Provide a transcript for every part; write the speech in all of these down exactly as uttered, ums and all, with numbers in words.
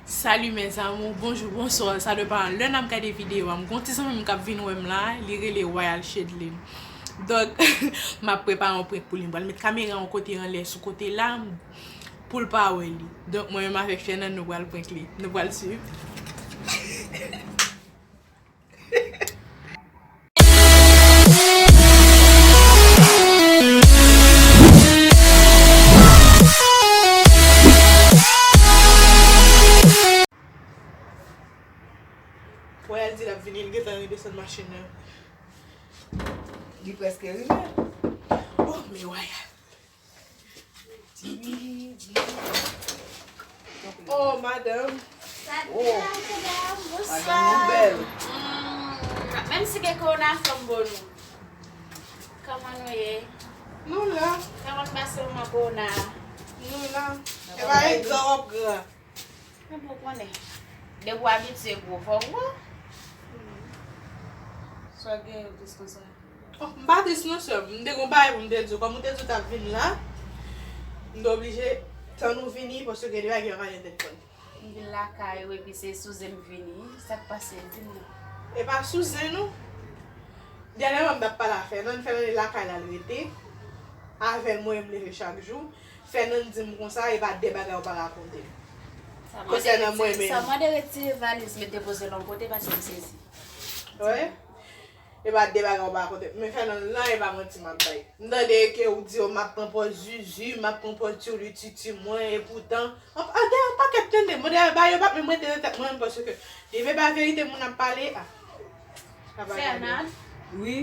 Salut mes amours, bonjou, bonswa, sa depann lè n ap gade videyo a. M gon ti zanmi m k ap vin wè m la, li rele Royal Shedline. Donk, m ap prepare yon prank pou li. M pral met kamera yon kote anlè sou kote la pou l pa wè li. Donk, mwen menm avèk Fernand, nou pral prank li. Nou pral swiv. Royal di l ap vini, l gentan redesann machin nan. Li prèske rive. Oh, men Royal. Oh, madanm. Oh, madanm, nou bèl. Mm, menm si gen kowona, fò m bo nou. Kòman nou ye? Nou la. Kòman nou pase moman kowona? Nou la. E pa e gran w ap gran. Mwen bon konnen. Depi w abitye gwo, fò w gwo. Sa w gen yo plis konsa? Oh, m pa tris non, sè m. M te gon bagay pou m te di w. Kòm ou te di w t ap vin la, m te oblije tann ou vini, paske gen de bagay ki pa pale nan telefòn. M vin lakay ou, epi se sou zen m vini. Sa k pase? Di m non. E pa sou zen, non. Dènyèman, m t ap pale a Fernand. Fernand e lakay la l rete. Avè l, mwen, m leve chak jou. Fernand di m konsa, e pa de bagay ou pa rakonte m. Konsènan mwen menm. Sa mande retire valiz, mete poze l yon kote, paske m sezi. Wi. E pa de bagay ou pa rakonte m. Men Fernand, lan e pa manti m ap bay. M tande ke ou di yo m ap pran pòz zuzu, m ap pran pòz tchoulouchouchou mwen, e poutan, an, an, dèyè yon pakèt tande, mwen dèyè ba yo p ap menm rete nan tèt mwen menm, paske li menm pa verite moun ap pale a. Fernand? Wi.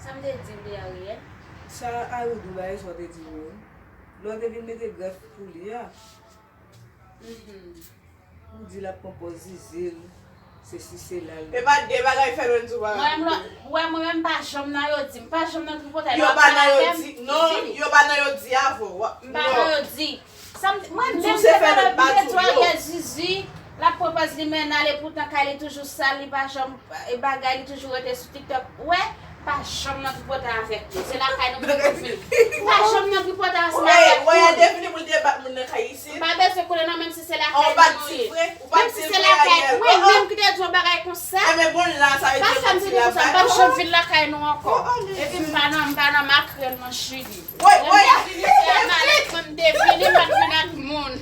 Sa m te di w de Ariel? Sa Ariel di w la, e sa w te di m yo. Lè w te vin mete grèf pou li a. Mhm. Ou di l ap pran pòz zizi l, sesi sela l. E pa de bagay Fernand di w pa rakonte. Mwen menm, wè, mwen menm pa janm nan yo di m, pa janm nan tripotay. Yo pa nan yo di, non, yo pa nan yo di avè w. M pa nan yo di. Sa m, mwen menm se pa nan yo di. Ariel zizi, l ap pran pòz li men ale, poutan kay li toujou sal, li pa janm, e, bagay, li toujou rete sou TikTok. Wè, pa janm nan tripotay avèk li. Se lakay nou pou nou vin. Pa janm nan tripotay ansanm avèk moun. Wè, wè, te vini pou l te bat moun nan kay isit. M pa bezwen konnen non, menm si se lakay nou ye. Menm si se lakay mwen menm ki te di yon bagay konsa. Enben bon la, sa vle di konsa, m pa janm vin lakay nou ankò. Epi m pa nan, m pa nan makrèl nan Chili. Lè m te vini, se a malèt mwen m te vini, m pa t vin ak moun.